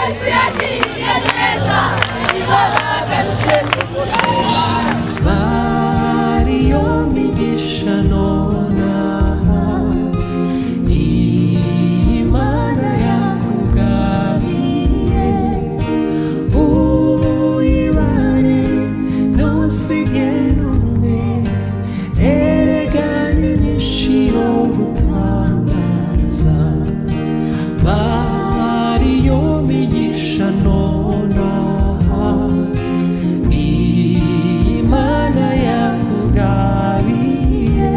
Yesu yagiriye neza nibo bagarutse kumushima. Bariyo migisha nonaha Imana yakugabiye uyibare ntusige n'umwe erega ni myinshi yo gutangaza. Bariyo migisha nonaha Imana yakugabiye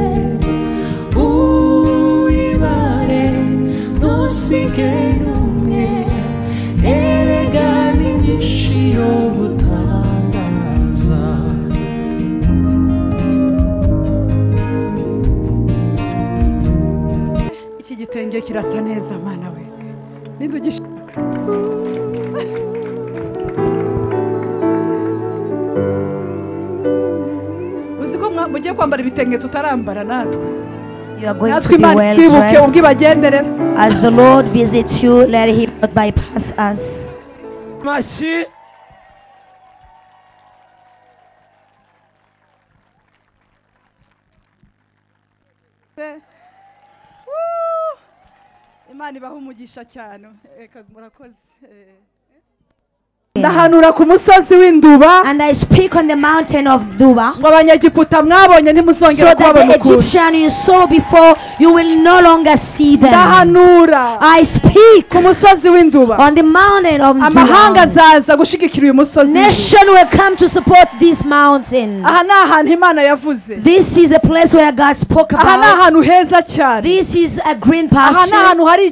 uyibare ntusige n'umwe erega ni myinshi yo gutangaza. Iki gitenge kirasa neza mana we, ninde ugishaka? Uzi ko mugiye kwambara ibitenge tutarambara natwe. You are going Natwe to be Imana well twibuke dressed. ubwo ibagenderera. As the Lord visits you, let him not bypass us. Mashyi. Woo! Imana ibahe umugisha cyane. Reka murakoze. Ndahanura ku musozi w'Induba And I speak on the mountain of Duba, ngo abanyegiputa mwabonye so ntimuzongera that the kubabona ukundi. Egyptian you saw before, you will no longer see them. Ndahanura I speak ku musozi w'Induba on the mountain of amahanga Duba. azaza gushigikira uyu musozi. Nation will come to support this mountain. Aha ni ahantu Imana yavuze. This is a place where God spoke Aha ni ahantu about. heza cyane. This is a green Aha ni pasture. ahantu hari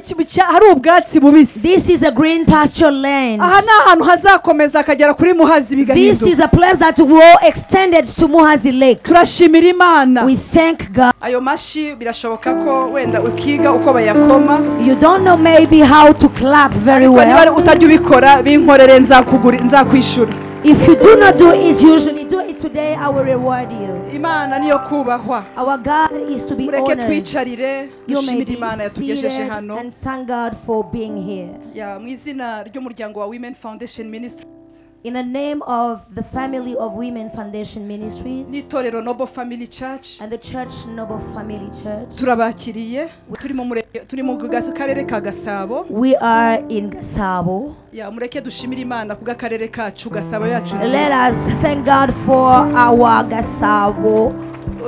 ubwatsi bubisi. This is a green pasture land. Aha ni ahantu hazakomeza akagera kuri Muhazi This bigahinduka. is a place that will extended to Muhazi Lake. Turashimira Imana. We thank God. Ayo mashi birashoboka ko wenda ukiga uko bayakoma. You don't know maybe how to clap very Ariko niba well. utajya ubikora binkorere nzakwishura. If you do not do it usually, do it today, I will reward you. Imana niyo kubahwa. Our God is to be Mureke honored. twicarire You may dushimire be Imana yatugejeje seated hano. and thank God for being here. Ya, mu izina ry'umuryango wa Women Foundation Ministries In the name of the family of Women Foundation Ministries n'itorero Noble Family Church and the church Noble Family Church, turabakiriye. Turi mu karere ka Gasabo. we are in Gasabo. Ya, mureke dushimire Imana kubw'akarere kacu Gasabo yacu Let nziza. us thank God for our Gasabo.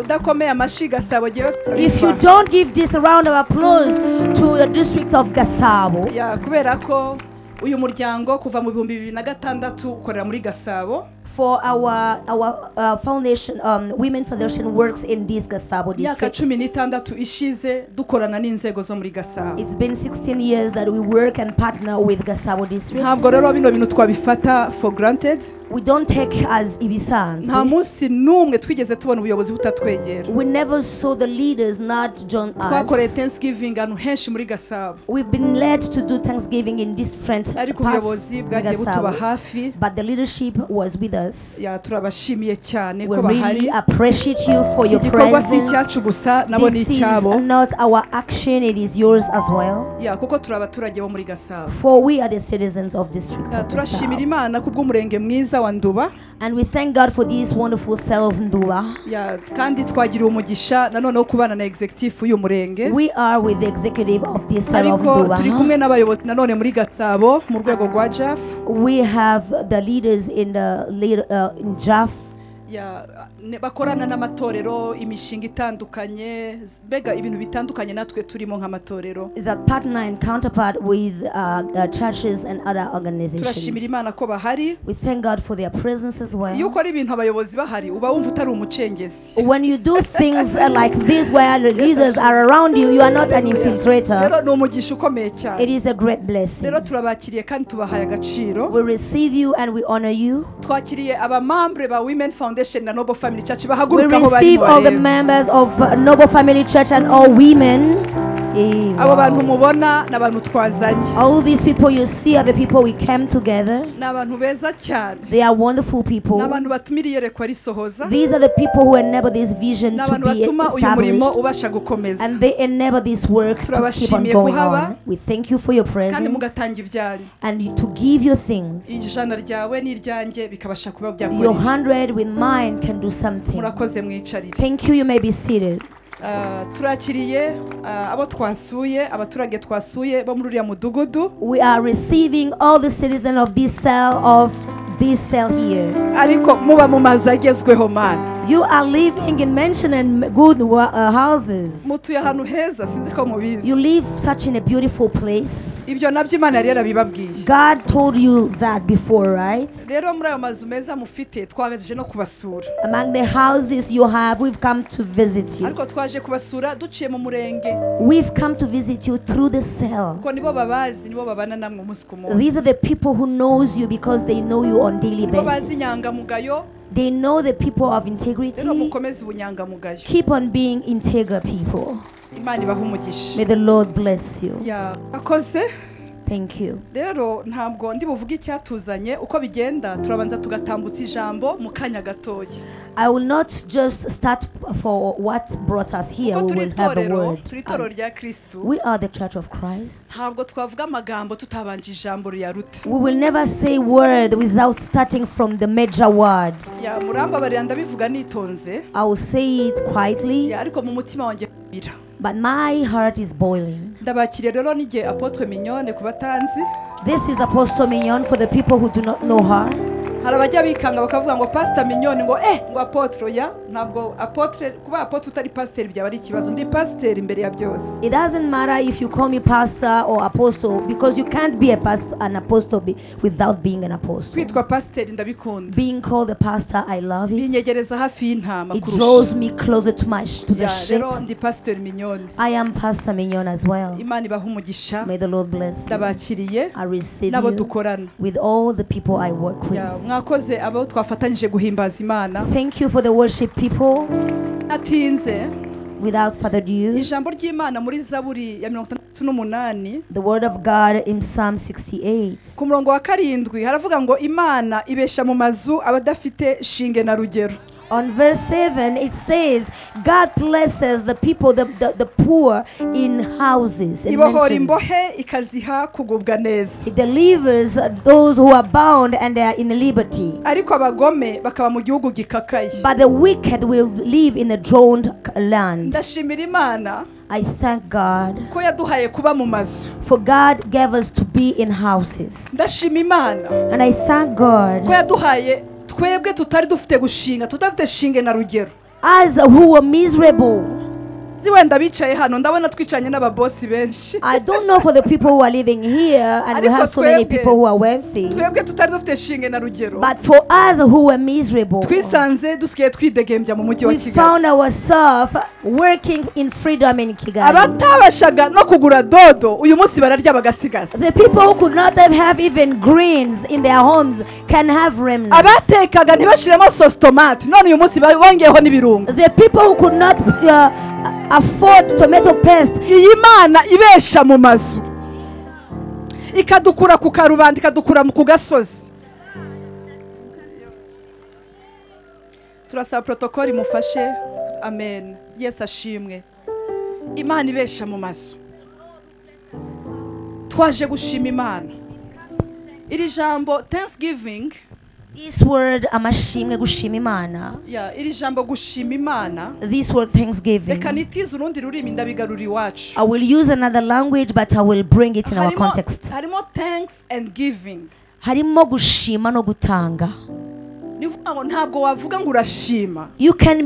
Udakomeye amashi Gasabo giye. If you don't give this round of applause to the district of Gasabo, Ya, kubera ko uyu muryango kuva mu 2006 ukorera muri Gasabo. for our foundation, Women Foundation works in this Gasabo Imyaka district. 16 ishize dukorana n'inzego zo muri Gasabo. It's been 16 years that we work and partner with Gasabo district. Ntabwo rero bino bintu twabifata for granted. We don't take as Nta ibisanzwe. munsi n'umwe twigeze tubona ubuyobozi butatwegera. We never saw the leaders not join Twakoreye us. Thanksgiving ahantu henshi muri Gasabo, We've been led to do Thanksgiving in different ariko parts ubuyobozi in bwagiye butuba Gasabo, hafi. but the leadership was with us. Ya, turabashimiye cyane We ko bahari. really appreciate you for Iki your gikorwa si presence. icyacu gusa, nabo ni This is icyabo. not our action, it is yours as well. Ya, kuko turi abaturage bo muri Gasabo. For we are the citizens of district Ya, of turashimira Gasabo. Imana kubw'umurenge mwiza wa Nduba. And we thank God for this wonderful cell of Nduba. Ya, kandi twagiriwe umugisha nanone wo kubana na executive y'uyu murenge. We are with the executive of this cell of Ariko turi Nduba. kumwe n'abayobozi nanone muri Gasabo mu rwego rwa JAF. We have the leaders in the in JAF. Ya, bakorana n'amatorero imishinga itandukanye, mbega ibintu bitandukanye natwe turimo nk'amatorero. The partner and counterpart with churches and other Turashimira organizations. Imana ko bahari. We thank God for their presence as Iyo well. ukora ibintu abayobozi bahari uba wumva utari umucengezi. When you do things like this where the leaders are around you, you are not an infiltrator. Rero ni umugisha ukomeye cyane. It is a great blessing. Rero turabakiriye kandi tubahaye agaciro. We receive you and we honor you. Twakiriye abamambre ba Women Foundation na Noble Family Church We bahaguruka aho bari receive all the bareba. members of Noble Family Church and all women. Abo bantu Wow. mubona ni abantu twazanye. All these people you see are the people we came together. Ni abantu beza cyane. They are wonderful Ni people. abantu batuma iri yerekwa risohoza. These are the people who enable this vision Ni to abantu be batuma uyu murimo established. ubasha gukomeza. And they enable this work to keep on Turabashimiye going kuhaba. on. We thank you for your Kandi presence mugatanga ibyanyu. and to give your things. Ijana ryawe n'iryanjye bikabasha kuba Your byakora. 100 with mine can do something. Murakoze mwicarire. Thank you. You may be seated. Turakiriye abo twasuye, abaturage twasuye bo muri uriya mudugudu. We are receiving all the citizens of this cell here. Ariko muba mu mazu agezweho mana. You are living in mansion and good houses. Mutuye ahantu heza sinzi ko mubizi. You live such in a beautiful place. Ibyo nabyo Imana yari yarabibabwiye. God told you that before, right? Rero muri ayo mazu meza mufite twaje no kubasura. Among the houses you have, we've come to visit you. Ariko twaje kubasura duciye mu murenge. We've come to visit you through the cell. Kuko nibo babazi, nibo babana namwe umunsi ku munsi. These are the people who knows you because they know you on daily Nibo bazi basis. inyangamugayo. They know the people of integrity. Rero mukomeze ubunyangamugayo. Keep on being integral people. Imana ibahe umugisha. May the Lord bless you. Akoze. Thank you. Rero ntabwo ndi buvuge icyatuzanye uko bigenda, turabanza tugatambutsa ijambo mu kanya gatoya. I will not just start for what brought us here. Kuko We turi will have a itorero, word. turi itorero rya Kristo. We are the Church of Christ. Ntabwo twavuga amagambo tutabanje ijambo riyaruta. We will never say word without starting from the major word. Ya murambabarira ndabivuga nitonze. I will say it quietly, Ariko mu mutima wanjye bira. but my heart is boiling. Ndabakiriye rero n'igihe Apotre Mignonne ku batanzi. This is Apostle Mignonne for the people who do not know her. Hari abajya bikanga bakavuga ngo Pastor Mignonne ngo ngo Apotre ya ntabwo Apotre kuba Apotre utari pastor byaba ari ikibazo. Ndi pastor imbere ya byose. It doesn't matter if you call me pastor or apostle because you can't be a pastor an apostle without being an apostle. Kwitwa pastor ndabikunda. Being called a pastor, I love it. Binyegereza hafi y'intama It kurusha. draws me closer to my to the sheep. Rero ndi Pastor Mignonne. I am Pastor Mignonne as well. Imana ibahe umugisha. May the Lord bless you. Ndabakiriye I receive nabo you dukorana. with all the people I work with. Mwakoze abo twafatanyije guhimbaza Imana. Thank you for the worship people. Atinze. Without further ado, Ijambo ry'Imana muri Zaburi ya 68, the word of God in Psalm 68. ku murongo wa 7 haravuga ngo Imana ibesha mu mazu abadafite shinge na rugero. On verse 7 it says God blesses the people, the poor in houses and Ibohora mansions. imbohe ikaziha kugubwa neza. It delivers those who are bound and they are in liberty. Ariko abagome bakaba mu gihugu gikakaye. But the wicked will live in a drowned land. Ndashimira Imana I thank God ko yaduhaye kuba mu mazu. for God gave us to be in houses. Ndashima Imana And I thank God ko yaduhaye twebwe tutari dufite gushinga, tutafite shinge na rugero. Us who were miserable. Wenda bicaye hano ndabona twicanye n'ababosi benshi. I don't know for the people who are living here and we have so many people who are wealthy. Twebwe tutari dufite shinge na rugero. But for us who were miserable, twisanze dusigaye twidegembya mu mujyi wa we Kigali. found ourselves working in freedom in Kigali. Abatabashaga no kugura dodo uyu munsi bararya bagasigaza. The people who could not have even greens in their homes can have remnants. Abatekaga ntibashiremo sauce tomate none uyu munsi bongeyeho n'ibirungo. The people who could not afford tomato paste. Iyi Mana ibesha mu mazu ikadukura ku karubanda ikadukura ku gasozi. Turasaba protocol imufashe. Amen. Yesu ashimwe. Imana ibesha mu mazu. Twaje gushima Imana. Iri jambo Thanksgiving, this word amashimwe gushima Imana. Ya, iri jambo gushima Imana. This word Thanksgiving. Reka nitize urundi rurimi ndabigarura iwacu. I will use another language but I will bring it in our context. Harimo thanks and giving. Harimo gushima no gutanga. Ni ukuvuga ngo ntabwo wavuga ngo urashima. You can't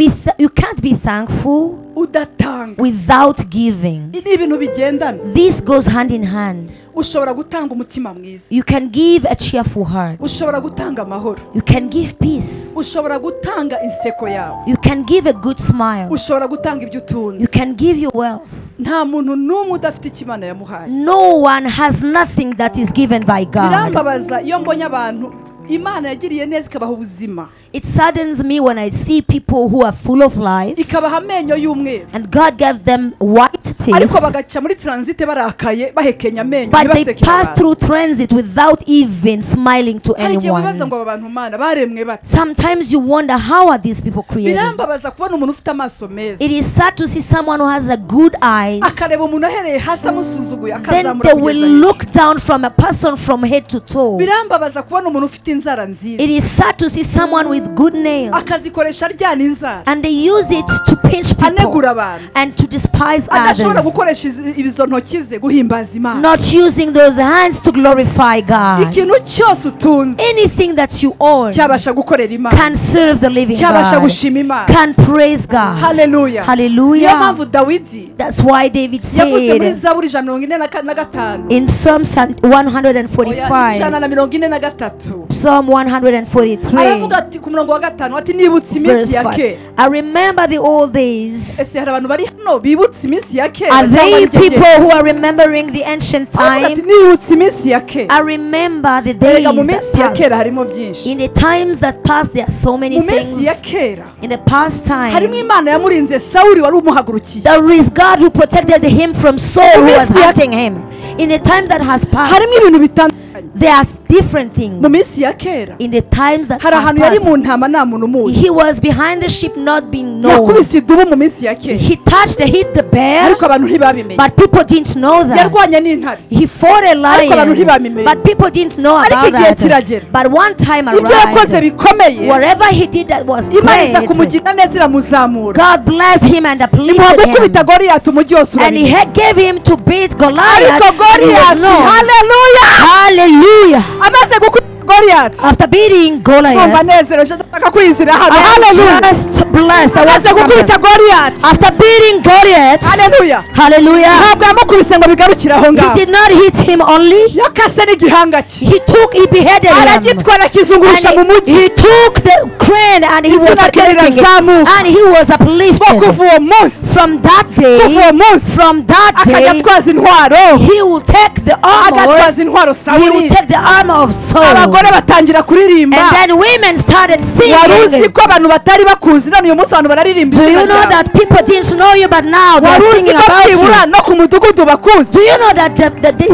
be thankful udatanga. Without giving. Ni ibintu bigendana. This goes hand in hand. Ushobora gutanga umutima mwiza. You can give a cheerful heart. Ushobora gutanga amahoro. You can give peace. Ushobora gutanga inseko yawe. You can give a good smile. Ushobora gutanga ibyo utunze. You can give your wealth. Nta muntu n'umwe udafite ikimana yamuhaye. No one has nothing that is given by God. Birambabaza iyo mbonye abantu Imana yagiriye neza ikabaha ubuzima. It saddens me when I see people who are full of life ikabaha amenyo y'umweru and God gave them white teeth, ariko bagaca muri transit barakaye bahekenya amenyo but they ntibaseke pass abantu. through transit without even smiling to Hari igihe wibaza anyone. ngo aba bantu mana baremwe bate. Sometimes you wonder, how are these people created? Birambabaza kubona umuntu ufite amaso meza It is sad to see someone who has a good eyes. akareba umuntu ahereye hasi amusuzuguye Then akazamura they will kugeza hejuru. look down from a person from head to toe. Birambabaza kubona umuntu ufite inzara nziza It is sad to see someone with good nails akazikoresha aryana inzara and they use it to pinch people anegura abantu and to despise adashobora others. gukoresha izo ntoki ze guhimbaza Imana. Not using those hands to glorify God. Ikintu cyose utunze Anything that you own cyabasha gukorera Imana, can serve the living cyabasha God, gushima Imana. can praise God. Haleluya. Niyo Hallelujah. mpamvu Dawidi That's why David yavuze muri said Zaburi 145 in Psalm 145, 143 Psalm 143, aravuga ati ku murongo wa 5 ati nibutse iminsi verse ya 5, kera. I remember the old days. Ese hari abantu bari hano bibutse iminsi ya kera Are cyangwa they ari jye people jyenyine? who are remembering the ancient Aravuga ati time? nibutse iminsi ya kera. I remember the days Erega mu that minsi ya passed. kera harimo byinshi. In the times that passed, there are so many Mu minsi ya things. kera In the past harimo time, Imana yamurinze Sawuli wari umuhagurukiye. there is God who protected him from Saul who was Mu minsi ya- hunting him. In the times that has passed, Harimo ibintu bitandukanye. there are different Mu things. minsi ya kera In the times that hari have ahantu yari passed, mu ntama nta muntu umuzi. he was behind the sheep not being known. Yakubise idubu mu minsi ya kera He touched, hit the bear, ariko abantu ntibabimenye. but people didn't know that. Yarwanye n'intare He fought a ariko abantu lion, ntibabimenye. but people didn't know Ariko about igihe that. kiragera. But one time Ibyo yakoze arrived, bikomeye whatever he did that was Imana iza great, kumugira neza iramuzamura. God blessed him and Imuha uplifted him. gukubita Goliyati umujyi wose And he urabimenya. gave him to beat Goliath. Ariko And he was Goliyati, known. haleluya, Hallelujah. amaze gukubita Goliyati After beating numva Goliath, nezerewe ndashaka kwizira hano. I am Haleluya. just blessed. I want Amaze to come gukubita back. Goliyati, After beating Goliath, haleluya, hallelujah, ntabwo yamukubise ngo bigarukire aho he ngaho. did not hit him only. Yakase n'igihanga cye He beheaded him. aragitwara akizungurusha mu And mujyi. he took the crane and he was Izina rye uplifting it. rirazamuka. And he was Ngo uplifted. kuva uwo munsi, From that kuva day, uwo munsi from that akajya day, atwaza intwaro, he will take the armor. agatwaza intwaro He will Sawuli. take the armor of Saul. Abagore batangira kuririmba. And then women started Wari uzi singing. ko abantu batari bakuzi none uyu munsi abantu bararirimba Do izina you know ryawe. that people didn't know you, but now they are Wari uzi singing ko about byibura you? no ku mudugudu bakuzi. Do you know that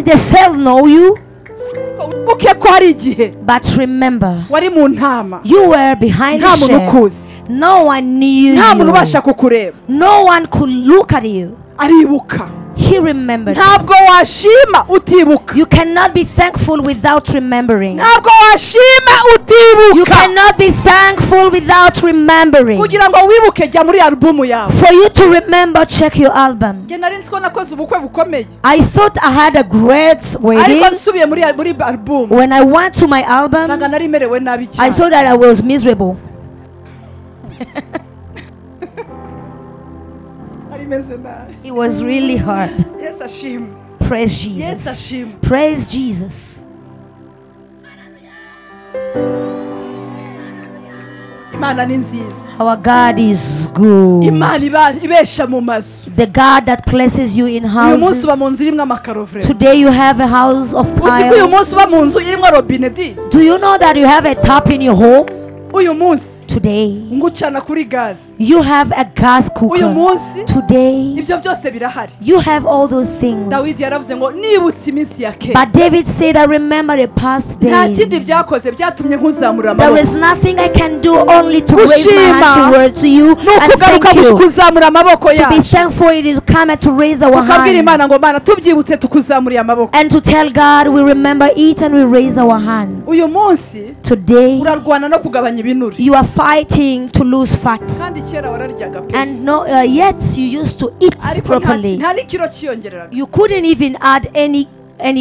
the cell know you? Wibuke ko hari igihe But remember, wari mu ntama you were behind the nta muntu shed. ukuzi, No one knew nta muntu you. ubasha kukureba. No one could look at you. Aribuka. He remembered. Ntabwo washima utibuka. You cannot be thankful without remembering. Ntabwo washima You utibuka. cannot be thankful without remembering. Kugira ngo wibuke jya muri alubumu yawe. For you to remember, check your album. Njye nari nzi ko nakoze ubukwe bukomeye I thought I had a great wedding. ariko nsubiye muri alubumu When I went to my album, nsanga nari merewe nabi I cyane. saw that I was miserable. Nari meze nabi. It was really hard. Yesu ashimwe. Praise Yesu Jesus. ashimwe. Praise Jesus. Imana ni nziza. Our God is good. Imana ibesha mu mazu. The God that places you in Uyu munsi uba mu houses. nzu irimo amakaro vure. Today you have a house of Uzi ko uyu tile. munsi uba mu nzu irimo robine di. Do you know that you have a tap in your home? Uyu munsi Today ngucana kuri gaze. you have a gas Uyu cooker. munsi Today ibyo byose birahari. you have all those things. Dawidi yaravuze ngo nibutse iminsi ya kera. But David said, I remember the past Nta kindi days. byakoze byatumye nkuzamura There amaboko. is nothing I can do only to raise my hand Gushima towards you ni and ukugaruka thank you. kuzamura amaboko To be yacu. thankful it is come and to raise our Tukabwira Imana hands. ngo Mana tubyibutse tukuzamuriye amaboko. And to tell God we remember it and we raise our hands. Uyu munsi Today urarwana no kugabanya ibinure. you are fighting to lose fat. Kandi kera wararyaga pe. And no, yet you used to eat Ariko properly. nta n'ikiro cyiyongereraga. You couldn't even add any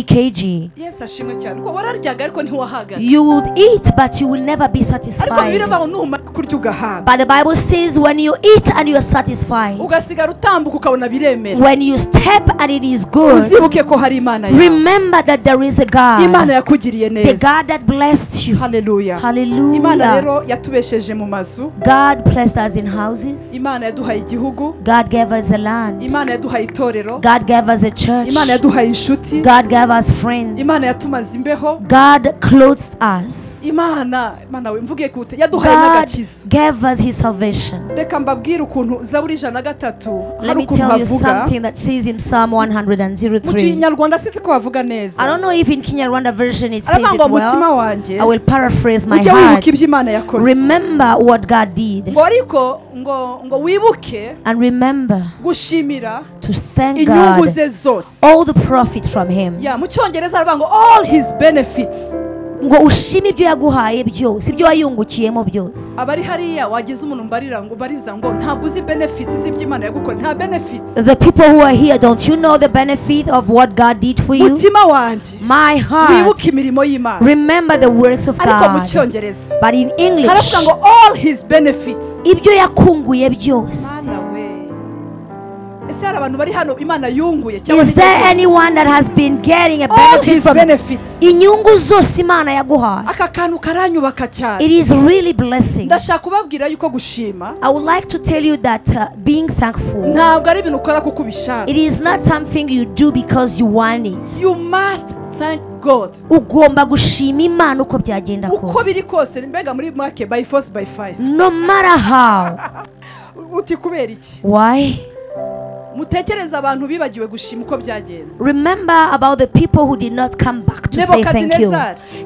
kg. Yesu ashimwe cyane kuko wararyaga ariko ntiwahagaga. You would eat, but you will never be Ariko satisfied. Bibiliya ivuga ngo numara kurya ugahaga But the Bible says when you eat and you are satisfied, ugasigara utambuka ukabona biremera when you step and it is good, uzibuke ko hari Imana yawe remember that there is a God, Imana yakugiriye the neza God that blessed you. Haleluya Imana Hallelujah. rero yatubesheje mu mazu God blessed us in houses. Imana yaduhaye igihugu God gave us a land. Imana yaduhaye itorero God gave us a church. Imana yaduhaye inshuti God gave us friends. Imana yatumaze imbeho God clothed us. Imana Imana we mvuge kute yaduhaye God n'agakiza gave us His salvation. Reka mbabwire ukuntu Zaburi 103 Let hari me ukuntu tell you havuga something that says in Psalm mu 103. Kinyarwanda sinzi ko havuga I neza don't know if in Kinyarwanda version it says aravuga it ngo mutima well. wanjye I will paraphrase my ujye wibuka heart. ibyo Imana yakoze Remember what God did ngo ariko ngo wibuke and remember gushimira to thank inyungu God ze zose all the profit from Him. ya mu Cyongereza aravuga ngo all his benefits Ngo ushime ibyo yaguhaye byose, ibyo wayungukiyemo byose. Abari hariya wagize umuntu mbarira ngo bariza ngo ntabwo uzi benefits z'ibyo Imana yagukoreye nta benefits The people who are here, don't you know the benefit of what God did for you? Mutima wanjye My heart, wibuke imirimo y'Imana remember the works of ariko mu God. Cyongereza But in English, haravuga ngo all his benefits ibyo yakunguye byose. Mana we ese hari abantu bari hano Imana yunguye cyangwa Is there anyone that has been getting a all benefit his from benefits inyungu zose Imana yaguhaye? Aka kantu karanyubaka cyane It is really blessing. Ndashaka kubabwira yuko gushima I would like to tell you that being thankful, ntabwo ari ibintu ukora kuko ubishaka it is not something you do because you want it. You must thank God Ugomba gushima Imana uko byagenda uko kose. biri kose mbega muri make by force by fire No matter how. Uti kubera iki Why? Mutekereze abantu bibagiwe gushima uko byagenze Remember about the people who did not come back to say thank you.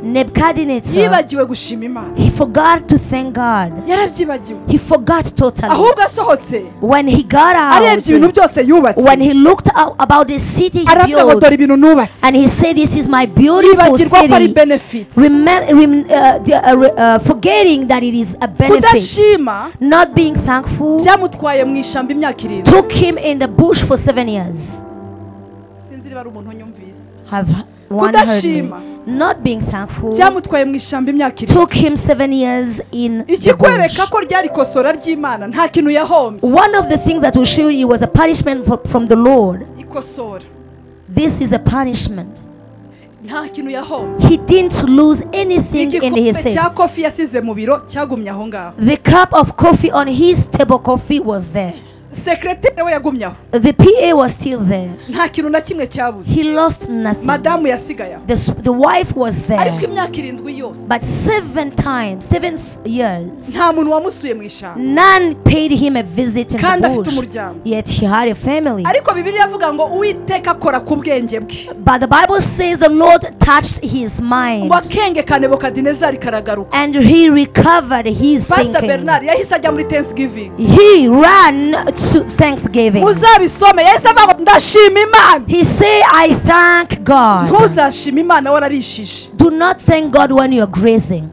Nebuchadnezzar, yibagiwe gushima Imana he forgot to thank God. Yarabyibagiwe He forgot totally. ahubwo asohotse When he got arebye ibintu out, byose yubatse when he looked out about the city he aravuga ngo built, dore ibintu nubatse and he said, "This is my beautiful yibagirwa ko ari city." benefits Forgetting that it is a benefit. Kudashima Not being thankful byamutwaye mu ishyamba imyaka 7 took him in the bush for 7 years. Sinzi niba ari umuntu unyumvise Have one heard me? Kudashima. Not being thankful byamutwaye mu ishyamba imyaka 7 took him 7 years in the bush. Ikikwereka ko ryari ikosora ry'Imana nta kintu yahombye One of the things that will show you was a punishment from the Lord. Ikosora This is a punishment. Nta kintu yahombye He didn't lose anything in his igikombe head. cya kofi yasize mu biro cyagumye aho ngaho The cup of coffee on his table coffee was there. Sekreteri we yagumye aho The PA was still there. nta kintu na kimwe cyabuze He lost nothing. madamu yasigaye aho The wife was ariko there. imyaka 7 yose But 7 times, 7 years, nta muntu wamusuye mu ishyamba none paid him a visit in kandi the afite bush. umuryango Yet he had a family. ariko Bibiliya ivuga ngo Uwiteka akora ku bwenge bwe But the Bible says the Lord touched his mind ngo akenge ka Nebukadinezari karagaruka and he recovered his Pastor thinking. Bernard yahise ajya muri Thanksgiving He ran to Thanksgiving. muzabisome yahise avuga ngo ndashima Imana He said, I thank God. ntuzashima Imana wararishije Do not thank God when you're grazing.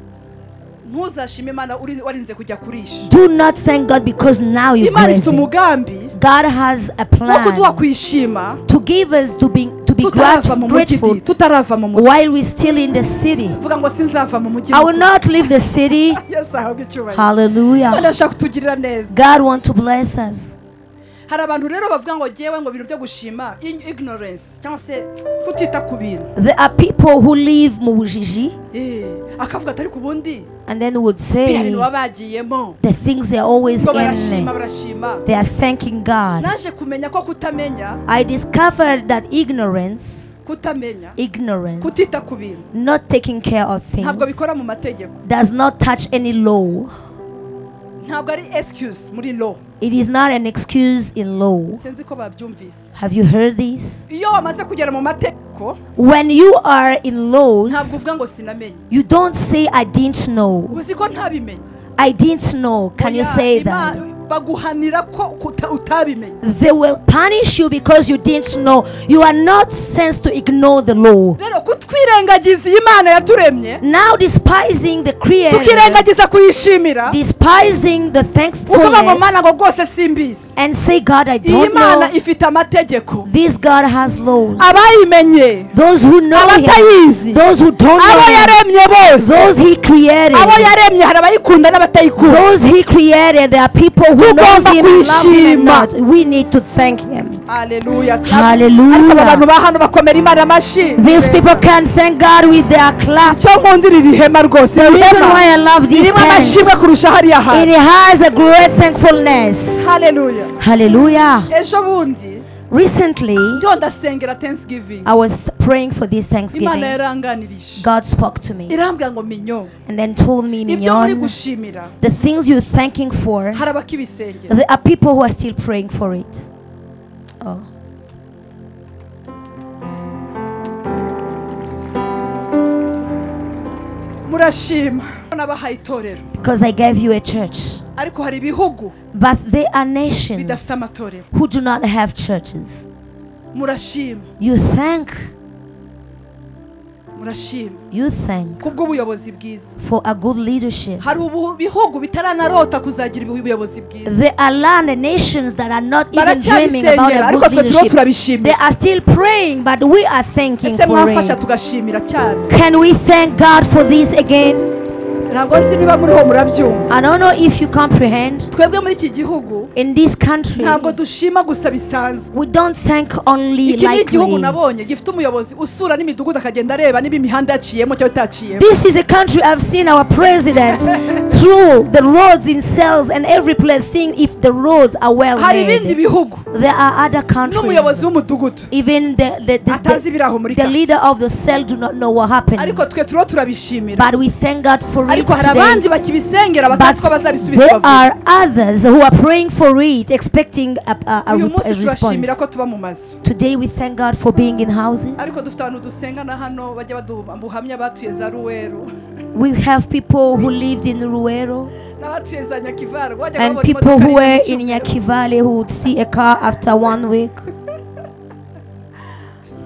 ntuzashima Imana warinze kujya kurisha Do not thank God because now you're Imana ifite grazing. umugambi God has a wo kuduha plan kwishima to give us to be tutarava mu mujyi grateful tutarava mu mujyi while we're still in the city. vuga ngo sinzava mu mujyi I will not leave the city. Yesu ahabwe icyubahiro Imana Hallelujah. irashaka kutugirira neza God wants to bless us. hari abantu rero bavuga ngo jyewe ngo ibintu byo gushima ignorance cyangwa se kutita ku bintu There are people who live mu bujiji akavuga atari ku bundi and then would biriya say bintu baba bagiyemo the things they are always ngo barashima in. barashima They are thanking God. naje kumenya ko kutamenya I discovered that ignorance, kutamenya ignorance, kutita ku bintu not taking care of ntabwo things, bikora mu mategeko does not touch any law. ntabwo ari excuse muri law It is not an excuse in law. sinzi ko babyumvise Have you heard this? iyo wamaze kugera mu mategeko When you are in laws, ntabwo uvuga ngo sinamenye you don't say, I didn't know. uzi ko ntabimenye I didn't know. Can you Oya, say that? Baguhanira ko utabimenye. They will punish you because you didn't know. You are not sent to ignore the law. Rero kutwirengagiza iyi Imana yaturemye. Now despising the creator. Tukirengagiza kuyishimira. Despising the thankfulness. Ukavuga ngo Mana ngo rwose simbizi. And say, God, I don't know. Imana ifite amategeko. This God has laws. Abayimenye. Those who know him. Those who don't know Abo him. yaremye bose. Those he created. Abo yaremye hari abayikunda n'abatayikunda. Those he created, there are people who knows him and love him and not. We need to thank him. Hallelujah. Hallelujah. Ariko aba bantu ba hano bakomera Imana amashyi. These people can thank God with their clap. Icyo nkundira iri hema rwose. The reason why I love this ririmo amashimwe tent, kurusha hariya hantu. it has a great thankfulness. Hallelujah. Hallelujah. Ejo bundi Recently, byo ndasengera Thanksgiving. I was praying for this Imana Thanksgiving. yaranganirije. God spoke to me Irambwira ngo Minyo, and then told me, ibyo muri Mignon, gushimira the things you're thanking for, hari abakibisengera. there are people who are still praying for it. Oh. Murashima nabahaye itorero. Because I gave you a church. Ariko hari ibihugu But there are nations bidafite amatorero. who do not have churches. Murashima. You thank. Murashima. You thank kubw'ubuyobozi bwiza. for a good leadership. Hari ibihugu bitaranarota kuzagira ubuyobozi bwiza. There are land and nations that are not even dreaming about a Ariko good twe turiho leadership. turabishimira. They are still praying, but we are thanking Ese for mwamfasha it. tugashimira cyane. Can we thank God for this again? Ntabwo nzi niba muriho murabyumva. I don't know if you comprehend. Twebwe muri iki gihugu In this country, ntabwo dushima gusa bisanzwe. we don't thank only Iki ni igihugu lightly. nabonye gifite umuyobozi usura n'imidugudu akagenda areba niba imihanda yaciyemo cyangwa itaciyemo. This is a country I've seen our president through the roads in cells and every place, seeing if the roads are well Hari ibindi made. bihugu There are other countries. n'umuyobozi w'umudugudu Even atazi ibiri aho muri the quartier. leader of the cell do not know what happened. Ariko twe turiho turabishimira. But we thank God for it Ariko hari abandi today. bakibisengera But batazi ko bazabisubizwa there vuba. are others who are praying for it, expecting a Uyu munsi response. turashimira ko tuba mu mazu. Today we thank God for being in houses. Ariko dufite abantu dusengana hano bajya baduha ubuhamya batuye za Ruweru. We have people who lived in Ruwero N'abatuye za Nyakivale bajyaga and babona people imodoka who were rimwe in mu cyumweru. Nyakivale who would see a car after 1 week.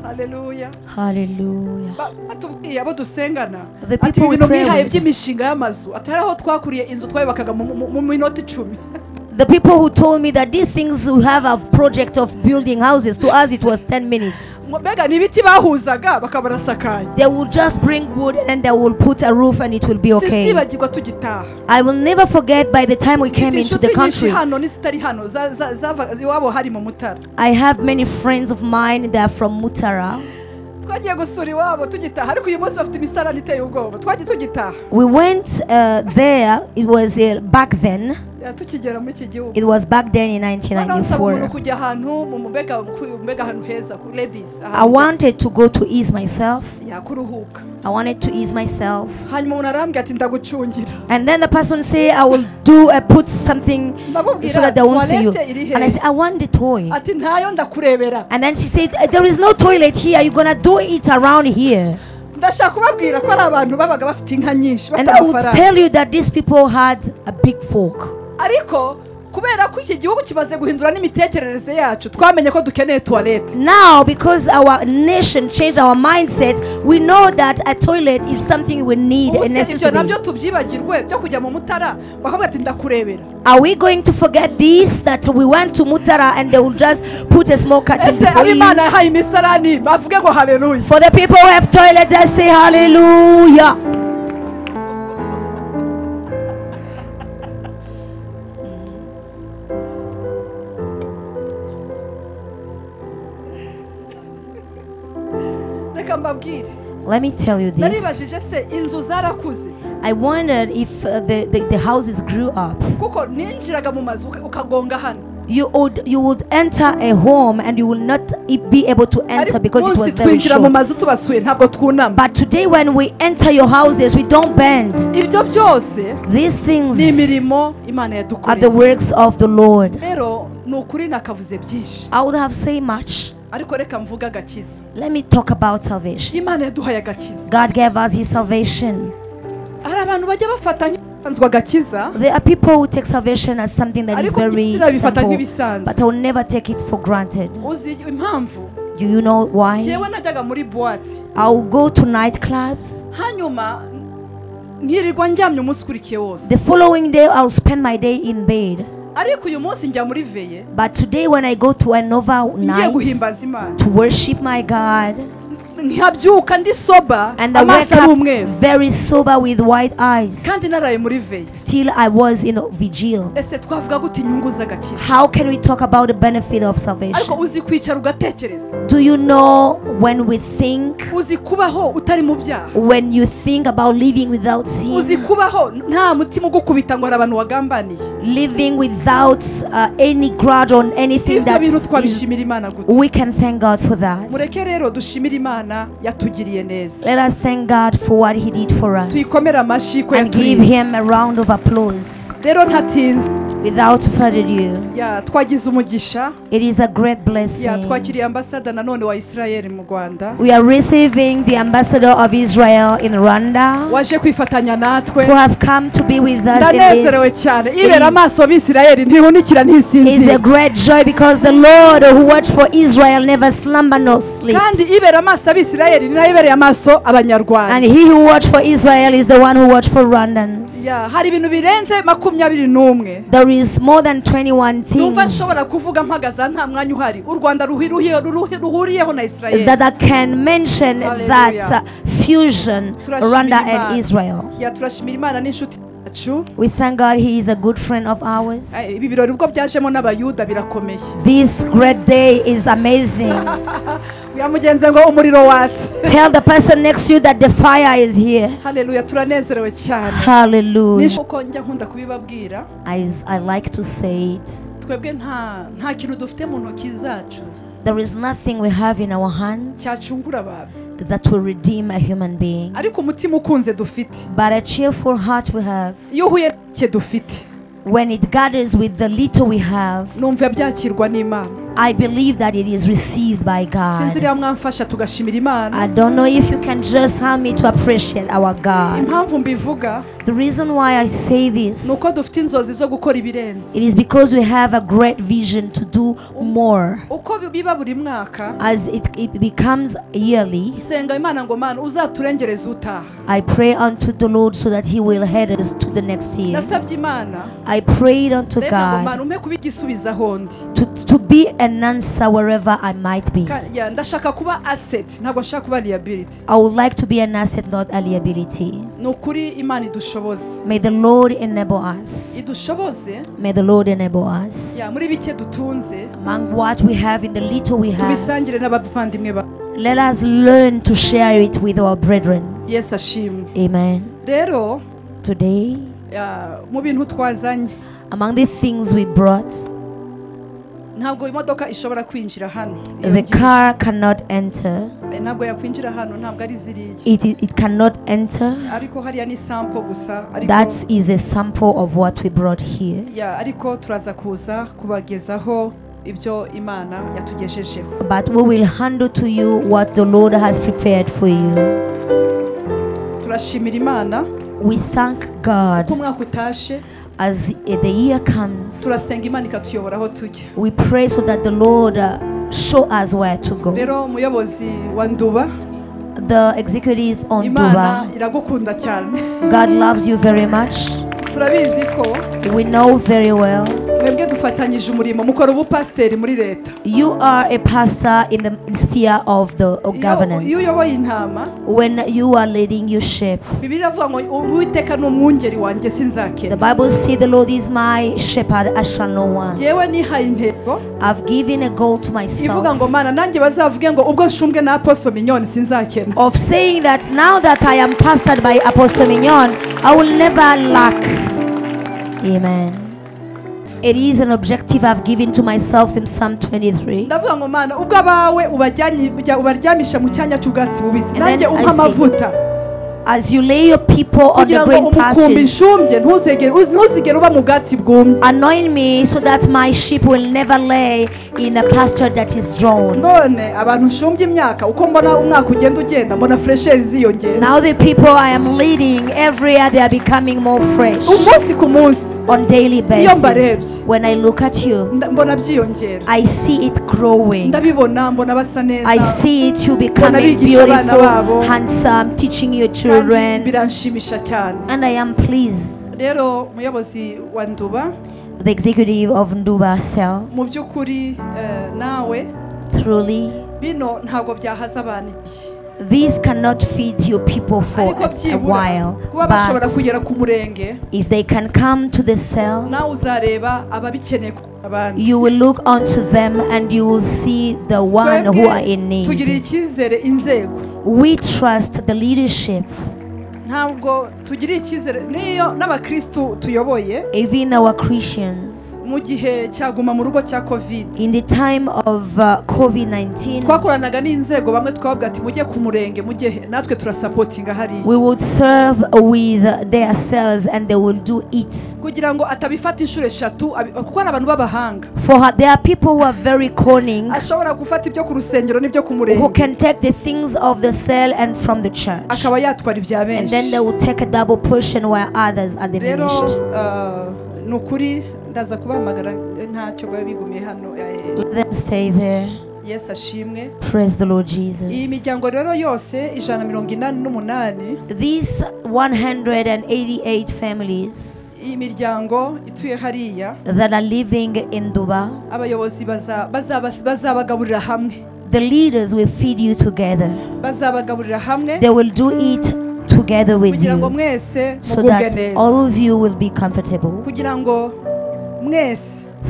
Hallelujah. Hallelujah. Batubwiye abo dusengana The ati people we ibintu pray mwihaye with. by'imishinga y'amazu atari aho twakuriye inzu twayubakaga mu minota 10. The people who told me that these things who have a project of building houses, to us it was 10 minutes. Mbega ni ibiti bahuzaga bakabarasakaye. They will just bring wood and then they will put a roof and it will be okay. Sinzibagirwa tugitaha. I will never forget by the time we came into the Inshuti nyinshi country. hano n'izitari hano zava iwabo hari mu Mutara. I have many friends of mine that are from Mutara. Twagiye gusura iwabo tugitaha ariko uyu munsi bafite imisarani iteye ubwoba. Twagiye tugitaha. We went there. It was back then. Tukigera muri iki gihugu. It was back then in Noneho nsaba umuntu 1994. kujya ahantu mu mbega ahantu heza ku ladies. I wanted to go to ease myself. Yakuruhuka. I wanted to ease myself. Hanyuma umuntu arambwira ati ndagucungira. And then the person say, I will do put something so that they won't see you. And I said, I want the toy. Ati ntayo ndakurebera. And then she said, there is no toilet here. You're gonna do it around here. Ndashaka kubabwira ko ari abantu babaga bafite inka nyinshi And bafite I would amafaranga. tell you that these people had a big fork. Ariko kubera ko iki gihugu kimaze guhindura n'imitekerereze yacu twamenye ko dukeneye toilette. Now because our nation changed our mindset, we know that a toilet is something we need and Ibyo nabyo necessary. tubyibagirwe byo kujya mu Mutara bakavuga ati ndakurebera. Are we going to forget this, that we went to Mutara and they will just put a small curtain Ese before you? ab'Imana yahaye imisarani bavuge ngo haleluya. For the people who have toilet, they say hallelujah. Reka mbabwire. Let me tell you this. Naribajije se inzu zarakuze. I wondered if the houses grew up. Kuko ninjiraga mu mazu ukagonga hano. You would enter a home and you will not be able to enter because it was very short. But today when we enter your houses, we don't bend. These things are the works of the Lord. I would have said much. Let me talk about salvation. God gave us his salvation. There are people who take salvation as something that is very simple, but I will never take it for granted. Do you know why? I will go to nightclubs. The following day, I will spend my day in bed. But today, when I go to another night to worship my God, and I wake up very sober with white eyes. Still, I was in a vigil. How can we talk about the benefit of salvation? Do you know when we think, when you think about living without sin, living without any grudge on anything, that is, we can thank God for that. Let us thank God for what He did for us and give Him a round of applause. Without further ado, it is a great blessing. We are receiving the ambassador of Israel in Rwanda, who have come to be with us in this. It is a great joy because the Lord who watched for Israel never slumber nor sleep. And He who watched for Israel is the one who watched for Rwandans. There is more than 21 things that I can mention that fusion Rwanda and Israel. We thank God He is a good friend of ours. This great day is amazing. Tell the person next to you that the fire is here. Hallelujah. As I like to say it, there is nothing we have in our hands that will redeem a human being. But a cheerful heart we have, when it gathers with the little we have, I believe that it is received by God. I don't know if you can just help me to appreciate our God. The reason why I say this, it is because we have a great vision to do more. As it becomes yearly, I pray unto the Lord so that He will head us to the next year. I prayed unto God to be an answer wherever I might be. I would like to be an asset, not a liability. May the Lord enable us. May the Lord enable us. Among what we have, in the little we have, let us learn to share it with our brethren. Amen. Today, among the things we brought, the car cannot enter. It cannot enter. That is a sample of what we brought here. But we will handle to you what the Lord has prepared for you. We thank God. As the year comes, we pray so that the Lord show us where to go. The executive on Nduba, God loves you very much. We know very well. You are a pastor in the sphere of the governance. When you are leading your sheep, the Bible says, "The Lord is my shepherd, I shall not want." I've given a goal to myself of saying that now that I am pastored by Apostle Mignonne, I will never lack. Amen. It is an objective I've given to myself in Psalm 23. And then I say, As you lay your people on the Kugira ngo green umukumbi pastures, nshumbye ntuzigere uba mu bwatsi bwumye. Anoint me so that my sheep will never lay in a pasture that is drawn. None abantu nshumbye imyaka uko mbona umwaka ugenda ugenda mbona fresheri ziyongera. Now the people I am leading every year they are becoming more fresh. Umunsi ku munsi. On daily Iyo basis, mbarebye, when I look at you, mbona byiyongera. I see it growing. Ndabibona mbona basa neza. I see it you Mbona becoming bigisha abana beautiful, babo. handsome, teaching your Kandi children, biranshimisha cyane. and I am pleased. Rero muyobozi wa Nduba, The executive of Nduba cell, mu by'ukuri nawe truly, bino ntabwo byahaza abantu igihe. These cannot feed your people for Ariko a byibura while, kuba bashobora but kugera ku murenge, if they can come to the cell, nawe uzareba ababikeneye kurusha abandi. you will look unto them and you will see the one who are in Twebwe tugirira need. icyizere inzego. We trust the leadership. Ntabwo tugirira icyizere niyo n'abakristu tuyoboye. Even our Christians. Mu gihe cyaguma mu rugo cya COVID. In the time of COVID-19, twakoranaga n'inzego bamwe twababwira ati mujye ku murenge mujye he natwe turasapotinga hariya. We would serve with their cells and they will do it. Kugira ngo atabifata inshuro eshatu kuko hari abantu b'abahanga. For her, there are people who are very cunning, ashobora gufata ibyo ku rusengero n'ibyo ku murenge. Who can take the things of the cell and from the church. Akaba yatwara ibya And then benshi. they will take a double portion while others are Rero, diminished. Ni ukuri ndaza kubahamagara ntacyo babe bigumiye hano. Let them stay there. Yesu ashimwe. Praise the Lord Jesus. Iyi miryango rero yose 188. These 188 families Iyi miryango ituye hariya that are living in Nduba, abayobozi bazabagaburira hamwe. The leaders will feed you together. Bazabagaburira hamwe. They will do it together with Kugira ngo you, mwese so mugubwe that neza. all of you will be comfortable. Kugira ngo mwese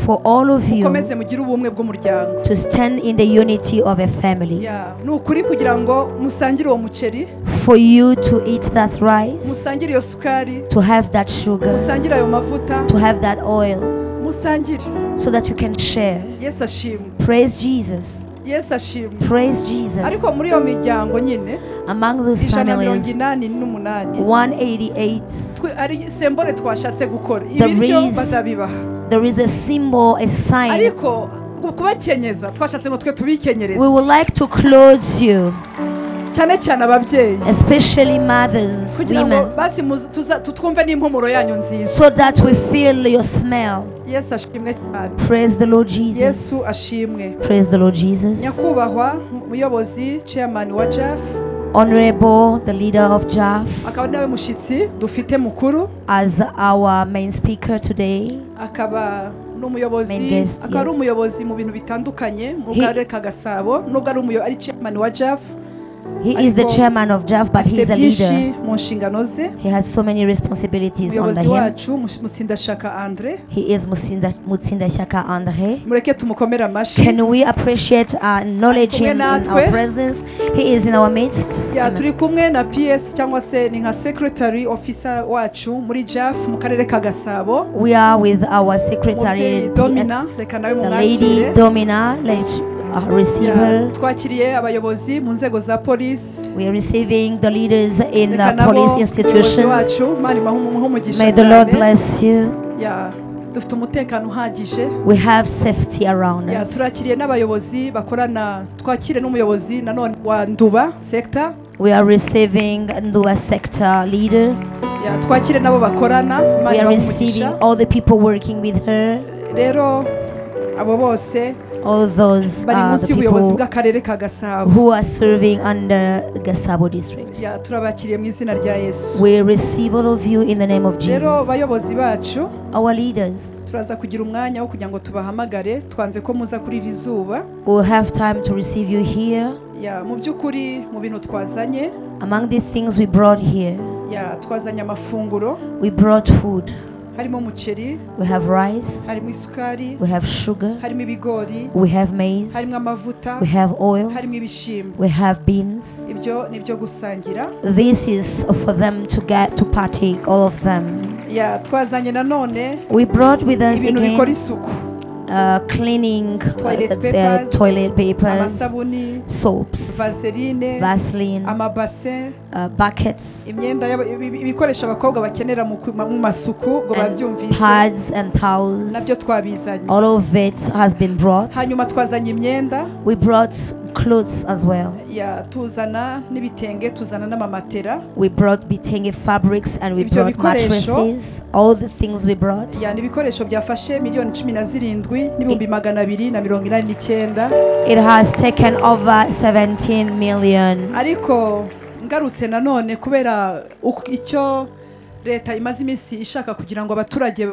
For all of you mukomeze mugire ubumwe bw'umuryango. to stand in the unity of a family. Yeah, ni ukuri kugira ngo musangire uwo muceri, For you to eat that rice, musangire iyo sukari, to have that sugar, musangire ayo mavuta, to have that oil, musangire. so that you can share. Yesu ashimwe. Praise Jesus. Yesu ashimwe. Praise Jesus. Ariko muri iyo miryango nyine, Among those families, 188, 188, ari sembore twashatse gukora. Ibiryo bazabibaha. There is a symbol, a sign. Ariko kubakenyeza twashatse ngo twe tubikenyereze. We would like to clothe you. Cyane cyane ababyeyi. Especially mothers, women. Basi tutwumve n'impumuro yanyu nziza. So that we feel your smell. Yesu ashimwe cyane. Praise the Lord Jesus. Yesu ashimwe. Praise the Lord Jesus. Nyakubahwa muyobozi chairman wa JAF, Honorable the leader of JAF, akaba nawe mushitsi dufite mukuru, as our main speaker today, akaba n'umuyobozi, guest, akaba ari yes. umuyobozi mu bintu bitandukanye mu karere ka Gasabo, nubwo ari chairman wa JAF. He is the chairman of JAF, but he is a leader. He has so many responsibilities under him. He is Mutsindashyaka Andre. Can we appreciate and acknowledge him in our presence? He is in our midst. We are with our secretary, PS, the lady Domina. Let's receive her. We are receiving the leaders in the police institutions. May the Lord bless you. We have safety around us. We are receiving Nduba sector leader. We are receiving all the people working with her. All those the people who are serving under Gasabo district. We receive all of you in the name of Jesus. Our leaders, we'll have time to receive you here. Among the things we brought here, we brought food. We have rice, we have sugar, we have maize, we have oil, we have beans. This is for them to get to partake, all of them. We brought with us again Cleaning, Toilet papers, toilet papers, amasabuni, soaps, vaseline, Vaseline, amabase, buckets, imyenda ibikoresho abakobwa bakenera mu masuku ngo babyumvise, pads and towels. Nabyo twabizanye. All of it has been brought. Hanyuma twazanye imyenda. We brought clothes as well. Tuzana n'ibitenge, tuzana n'amamatera. We brought bitenge fabrics and we brought mattresses. All the things we brought. Ni ibikoresho byafashe 17,289,000. It has taken over 17 million. Ariko ngarutse nanone kubera icyo leta imaze iminsi ishaka kugira ngo abaturage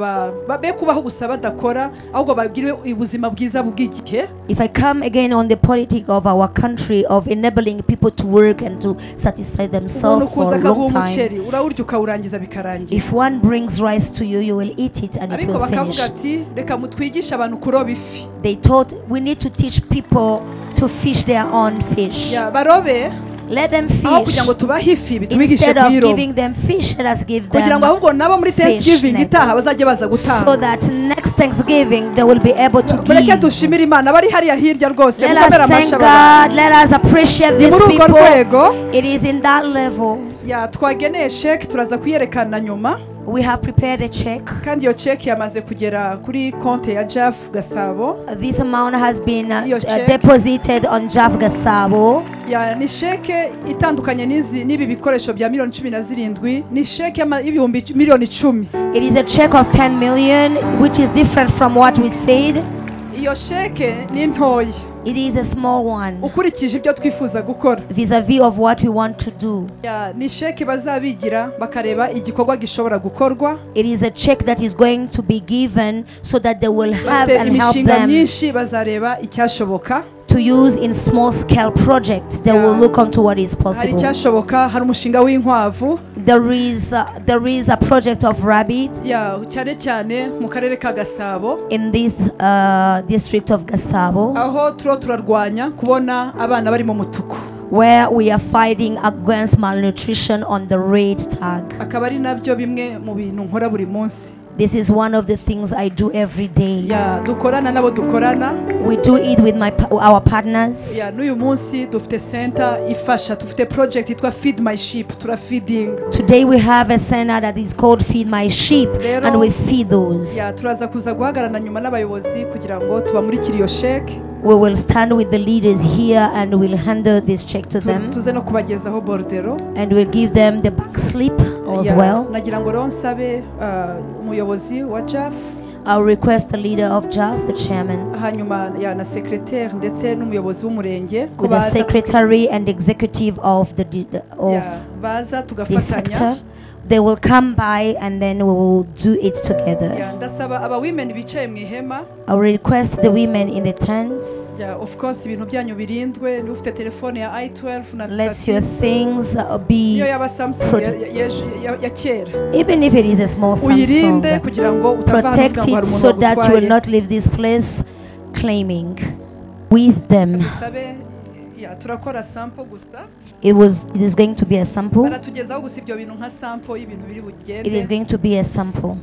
be kubaho gusa badakora ahubwo bagire ubuzima bwiza bw'igihe. If I come again on the politic of our country of enabling people to work and to satisfy themselves for a long time. Urawurya ukawurangiza bikarangira. If one brings rice to you, you will eat it and it will finish. Ariko bakavuga ati reka mutwigishe abantu kuroba ifi. They taught we need to teach people to fish their own fish. Barobe. Let them fish. Instead of giving them fish, let us give them fish nets, so that next Thanksgiving they will be able to give. Let us thank God. Let us appreciate these people. It is in that level. We have prepared a check. This amount has been deposited on Jaf Gasabo. It is a check of 10 million, which is different from what we said. It is a small one vis-a-vis of what we want to do. It is a check that is going to be given so that they will have and help them to use in small scale projects. They will look onto what is possible. There is a project of rabbit in this district of Gasabo, where we are fighting against malnutrition on the red tag. This is one of the things I do every day. We do it with our partners. Today we have a center that is called Feed My Sheep, and we feed those. We will stand with the leaders here and we'll handle this check to them. And we'll give them the bank slip as well. I'll request the leader of JAF, the chairman, with the secretary and executive of the sector. They will come by and then we will do it together. I will request the women in the tents. Let your things be even if it is a small Samsung, protect it so that you will not leave this place claiming with them. It is going to be a sample. It is going to be a sample.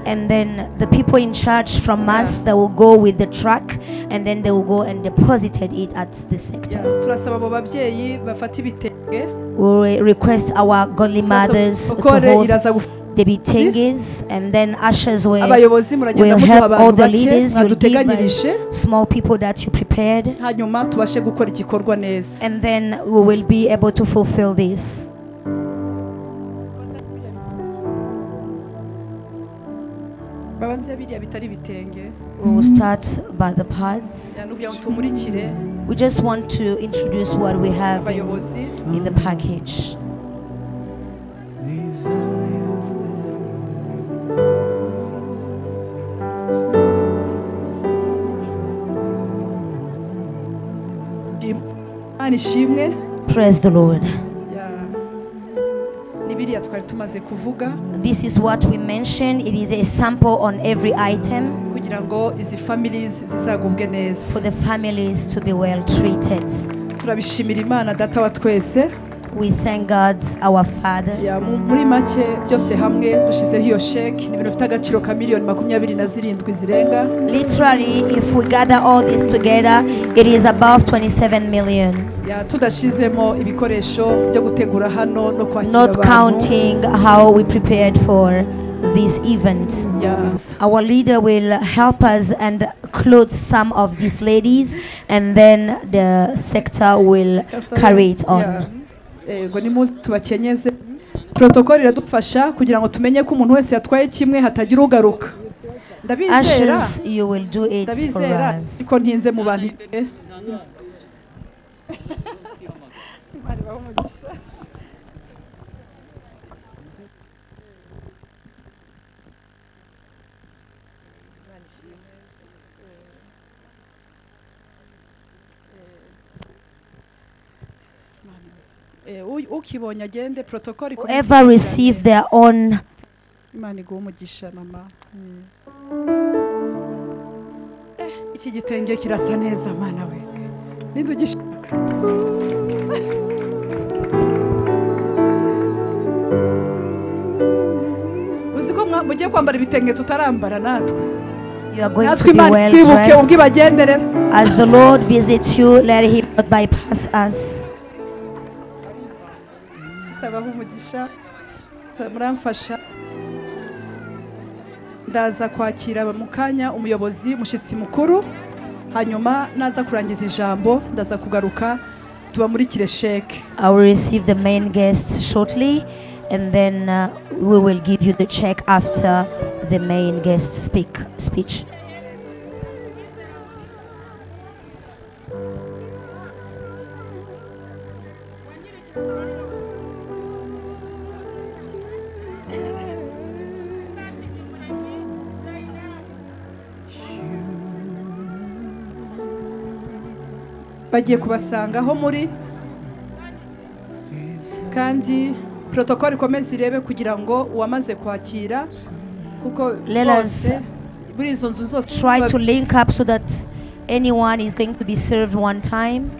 And then the people in charge from us, they will go with the truck and then they will go and deposit it at the sector. We request our godly mothers to hold the bitenges, and then ushers will help all the leaders. You'll give us small people that you prepared, and then we will be able to fulfill this. We will start by the pads. We just want to introduce what we have in the package. Praise the Lord. This is what we mentioned. It is a sample on every item for the families to be well treated. We thank God, our Father. Muri make byose hamwe dushizeho iyo cheque ni ibintu bifite agaciro ka miliyoni 27 zirenga. Literally, if we gather all this together, it is above 27 million. Tudashizemo ibikoresho byo gutegura hano no kwakira Not abantu. counting how we prepared for this event. Yes. Our leader will help us and clothe some of these ladies, and then the sector will carry it on. Yego nimuze tubakenyeze. Protocol iradufasha kugira ngo tumenye ko umuntu wese yatwaye kimwe hatagira ugaruka. Ndabizera. Ashes, you will do it for us. Ariko ntinze mu bantu. Ukibonye agende protocol. Whoever receive their own. Imana iguhe umugisha mama. Iki gitenge kirasa neza mana we. Ninde ugishaka? Uzi ko mugiye kwambara ibitenge tutarambara natwe. You are going to be well dressed. As the Lord visits you, let him not bypass us. Umugisha muramfasha. Ndaza kwakira mu kanya umuyobozi mushitsi mukuru, hanyuma naza kurangiza ijambo ndaza kugaruka tubamurikire cheque. I will receive the main guest shortly, and then we will give you the check after the main guest speech. Bagiye kubasanga aho muri, kandi protocol ikomeze irebe kugira ngo uwamaze kwakira, kuko bose muri izo nzu zose try to link up so that anyone is going to be served one time.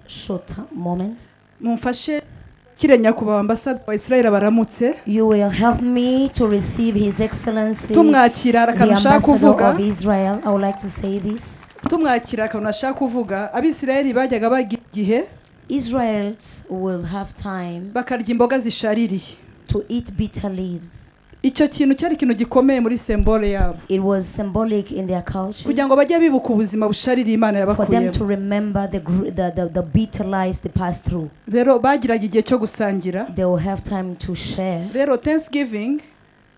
Short moment. Mumfashe kire nyakubahwa ambassador wa Israel abaramutse. You will help me to receive His Excellency tumwakira the akantu ashaka ambassador kuvuga. of Israel. I would like to say this. Tumwakira akantu ashaka kuvuga. Abisirayeli bajyaga bagira igihe Israelites will have time bakarya imboga zishaririye, to eat bitter leaves. Icyo kintu cyari ikintu gikomeye muri symbole yabo. It was symbolic in their culture. Kugira ngo bajye bibuka ubuzima bushaririye Imana For them yabakuyemo. to remember the bitter lives they passed through. Rero bagiraga igihe cyo gusangira. They will have time to share. Rero Thanksgiving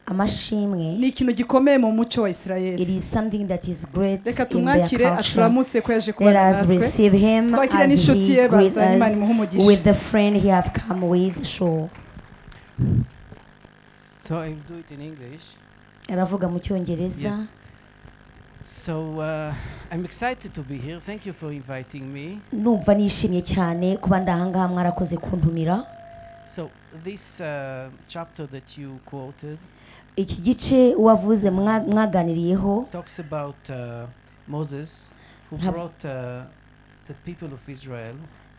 Amashimwe ni ikintu gikomeye mu muco wa Israel. It is something that is great Reka in their tumwakire culture. aturamutse ko yaje Let kubana us natwe. receive him Twakire as n'inshuti he ye greets bazanye Imana us imuhe umugisha. with the friend he have come with. Sure. So I will do it in English. Aravuga mu Cyongereza. Yes. So I'm excited to be here. Thank you for inviting me. Numva nishimye cyane kuba ndahangaha mwarakoze kuntumira. So this chapter that you quoted Iki gice wavuze mwaganiriyeho talks about Moses who brought the people of Israel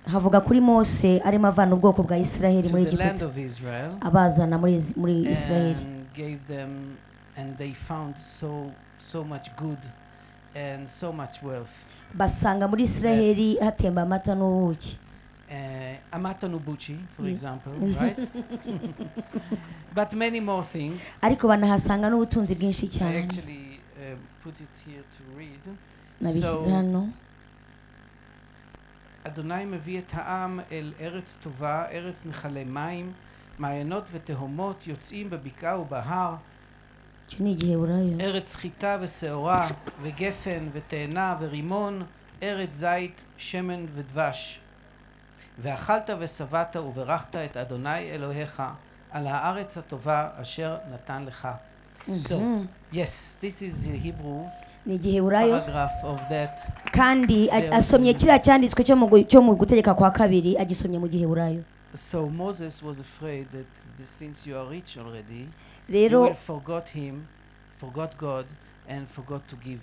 havuga kuri Mose arimo avana ubwoko bwa Israel muri to the land Egiputa of Israel abazana muri Israel and gave them, and they found so much good and so much wealth. Basanga muri Israel hatemba amata n'ubuki. Amata n'ubuki, for example, right? But many more things. Ariko banahasanga n'ubutunzi bwinshi cyane. I actually put it here to read. Nabishyize hano. אדוני מביא את העם אל ארץ טובה, ארץ נחלי מים, מעיינות ותהומות יוצאים בבקעה ובהר, ארץ חיטה ושעורה וגפן ותאנה ורימון, ארץ זית, שמן ודבש. ואכלת ושבעת וברכת את אדוני אלוהיך על הארץ הטובה אשר נתן לך. So, yes, this is the Hebrew Ni igiheburayo paragraph of that. Kandi asomye kiriya cyanditswe cyo mu gutegeka kwa kabiri, agisomye mu giheburayo. So Moses was afraid that since you are rich already, you will forgot him, forgot God, and forgot to give.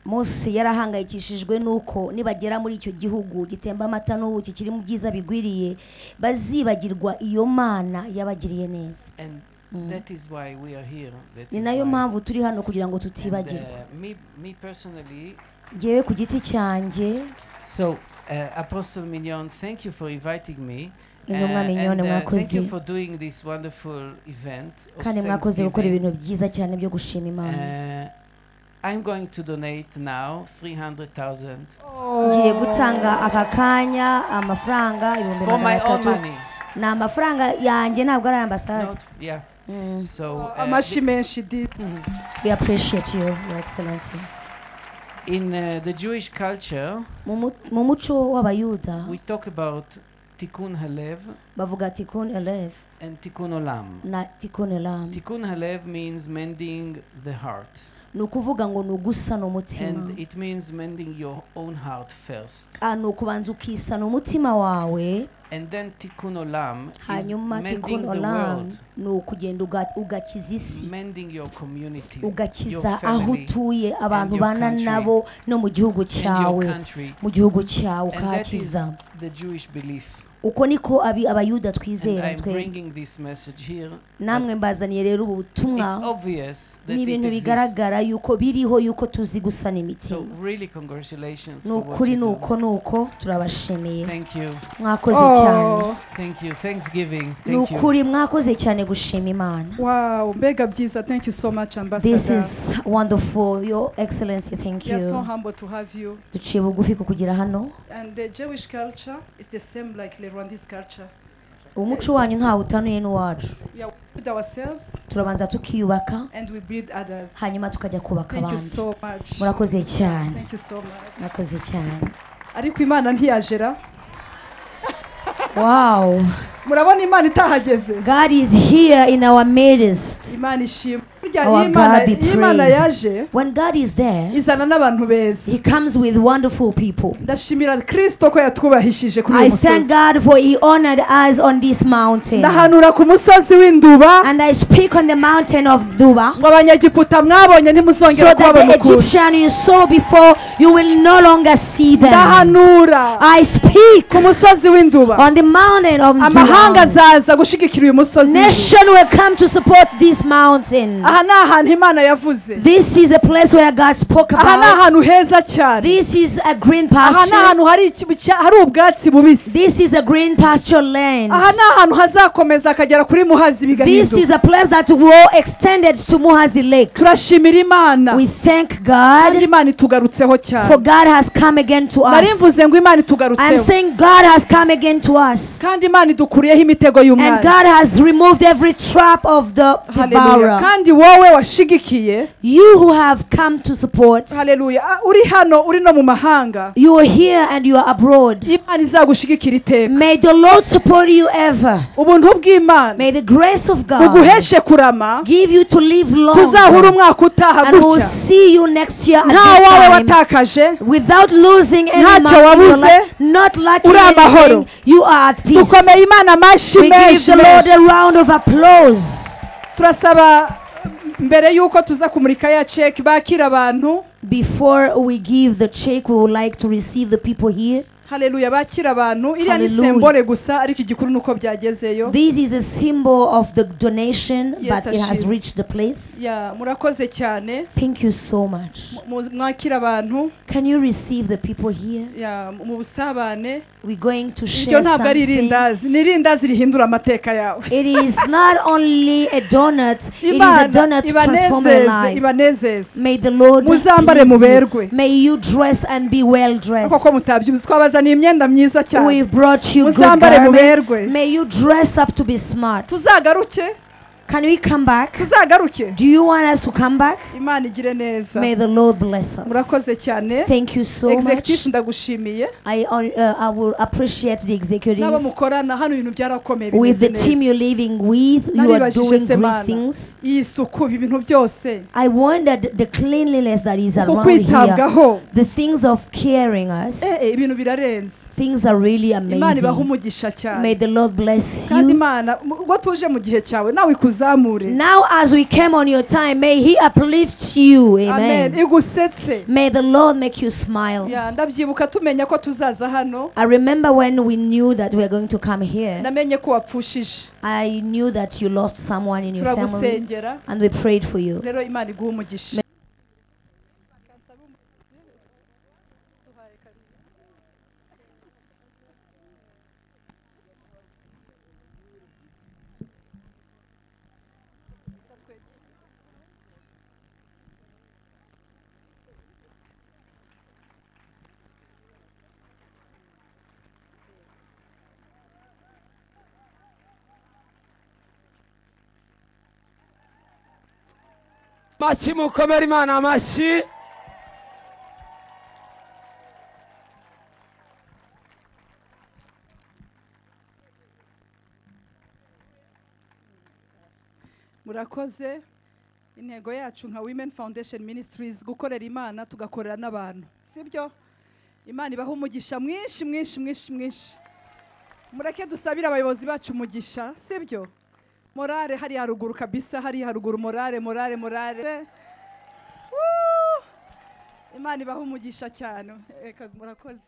Mose yarahangayikishijwe nuko nibagera muri icyo gihugu gitemba amata n'ubuki kiri mu byiza bigwiriye, bazibagirwa iyo Mana yabagiriye neza. And that is why we are here. Ni nayo mpamvu turi hano, kugira ngo tutibagirwa. Me personally, ngewe ku giti cyanjye. So Apostle Mignonne, thank you for inviting me. Intumwa Mignonne, mwakoze. Thank you for doing this wonderful event. Kandi mwakoze gukora ibintu byiza cyane byo gushima Imana. I'm going to donate now 300,000. Ngiye gutanga aka kanya amafaranga 300,000. Ni amafaranga yanjye, ntabwo ari ambasade. Yeah. So amashi menshi. We appreciate you, Your Excellency. In the Jewish culture, mu muco w'abayuda, we talk about tikkun halev, bavuga tikkun halev, and tikkun olam. Na tikkun olam. Tikkun halev means mending the heart. Ni ukuvuga ngo ni ugusana umutima. And it means mending your own heart first. Ni ukubanza ukisana umutima wawe. And then tikkun olam is Hanyuma mending tikkun the olam world. Ni ukugenda ugakiza isi. Mending your community, your Ugakiza aho family, utuye, abantu and your bana country, nabo no mu gihugu and your cyawe, country. mu gihugu cyawe And that is ukahakiza. the Jewish belief. Uko niko abayuda And twizera I'm twe. bringing this message here. Namwe mbazaniye rero ubu butumwa. It's obvious that Ni it ibintu exists. bigaragara yuko biriho, yuko tuzi gusana imitima. So really congratulations Ni for what ukuri, you do. nuko nuko turabashimiye. Thank you. Mwakoze cyane. Thank you. Thanksgiving. Ni Thank you. ukuri mwakoze cyane gushima Imana. Wow, mbega byiza. Thank you so much, Ambassador. This is wonderful, Your Excellency. Thank We are so you. humble to have you. Duciye bugufi kukugira hano. And the Jewish culture is the same like the Rwandese culture. Umuco wanyu ntawe utanuye n'uwacu. We build ourselves Turabanza tukiyubaka, and we build others. hanyuma tukajya kubaka Thank you abandi. so much. Murakoze cyane. Thank you so much. Murakoze cyane. Ariko Imana ntiyajera. Wow. Murabona Imana itahageze. God is here in our midst. Imana ishimwe. Burya Our God be Imana praised. yaje When God is there, izana n'abantu beza. He comes with wonderful people. Ndashimira Kristo ko yatwubahishije kuri uyu I thank musozi. God for He honored us on this mountain. Ndahanura ku musozi w'Induba And I speak on the mountain of Duba, ngo abanyegiputa mwabonye so ntimuzongera that the kubabona ukundi. Egyptian you saw before, you will no longer see them. Ndahanura I speak ku musozi w'Induba on the mountain of amahanga Duba. azaza gushigikira uyu musozi. Nation will come to support this mountain. Aha ni ahantu Imana yavuze. This is a place where God spoke Aha ni ahantu about. heza cyane. This is a green Aha ni pasture. ahantu hari ubwatsi bubisi. This is a green pasture land. Aha ni ahantu hazakomeza akagera kuri Muhazi This bigahinduka. is a place that will extended to Muhazi Lake. Turashimira Imana. We thank Kandi God Imana itugarutseho cyane. for God has come again to Nari us. mvuze ngo Imana I'm itugarutseho. saying God has come again to us. Kandi Imana idukuriyeho imitego And y'umwanzi. God has removed every trap of the Hallelujah. devourer. Kandi wowe washigikiye, You who have come to support, Hallelujah. Uri hano, uri no mu mahanga, you are here and you are abroad. Imana izagushigikira iteka. May the Lord support you ever. Ubuntu bw'Imana May the grace of God buguheshe kurama, give you to live long. tuzahura umwaka utaha And we'll gutya see you next year at nta wawe this time. watakaje, Without losing any Ntacyo money in your wabuze, life, not lacking uri amahoro. anything, you are at peace. Dukomeye Imana amashyi We give menshi the Lord menshi. a round of applause. Turasaba mbere yuko tuza kumurika ya check bakira abantu. Before we give the check, we would like to receive the people here. Haleluya, bakira abantu. Iriya ni Hallelujah. Symbole gusa, ariko igikuru nuko byagezeyo. This is a symbol of the donation, Yes, but it has Ashim. reached the place. Ya, murakoze cyane. Thank you so much. Mwakira abantu. Can you receive the people here? Ya, mu busabane. We're going to Iryo share ntabwo ari something. irindazi, ni irindazi rihindura amateka yawe. It is not only a donut, it is a Imana donut to transform your ibanezeze, life. ibanezeze. May the Lord Muzambare please you. muberwe. May you dress and be well dressed. Koko mutabyumva, twabazaniye imyenda myiza cyane. We've brought you good Muzambare garment. muberwe. May you dress up to be smart. Tuzagaruke. Can we come back? Tuzagaruke. Do you want us to come back? Imana igire neza. May the Lord bless us. Murakoze cyane. Thank you so Executive, much. ndagushimiye. I will appreciate the N'abo executive. mukorana hano, ibintu byarakomeye, With bimeze the team neza. you're living with, you are Naribajije doing se great Mana, things. iyi suku, ibi bintu byose, I wondered the cleanliness that is uku around here, kwitabwaho, the things of caring us, ibintu birarenze. Things are really Imana ibaha amazing. umugisha cyane. May the Lord bless Kandi you. Imana, ubwo tuje mu gihe cyawe, nawe ikuzamure. Now, as we came on your time, may He uplift you. Amen. Amen. Igusetse. May the Lord make you smile. Ya, ndabyibuka tumenya ko tuzaza hano. I remember when we knew that we are going to come here, Namenye ko wapfushije. I knew that you lost someone in your family, Turagusengera. And we prayed for you. Rero Imana iguhe umugisha. Amashyi, mukomere Imana amashyi. Murakoze. Intego yacu nka Women Foundation Ministries, gukorera Imana tugakorera n'abantu, sibyo? Imana ibaha umugisha mwinshi, mwinshi, mwinshi, mwinshi. Mureke dusabire abayobozi bacu umugisha, sibyo? Morale hariya haruguru kabisa, hariya haruguru, morale, morale, morale. Woo! Imana ibaha umugisha cyane. Eka, murakoze.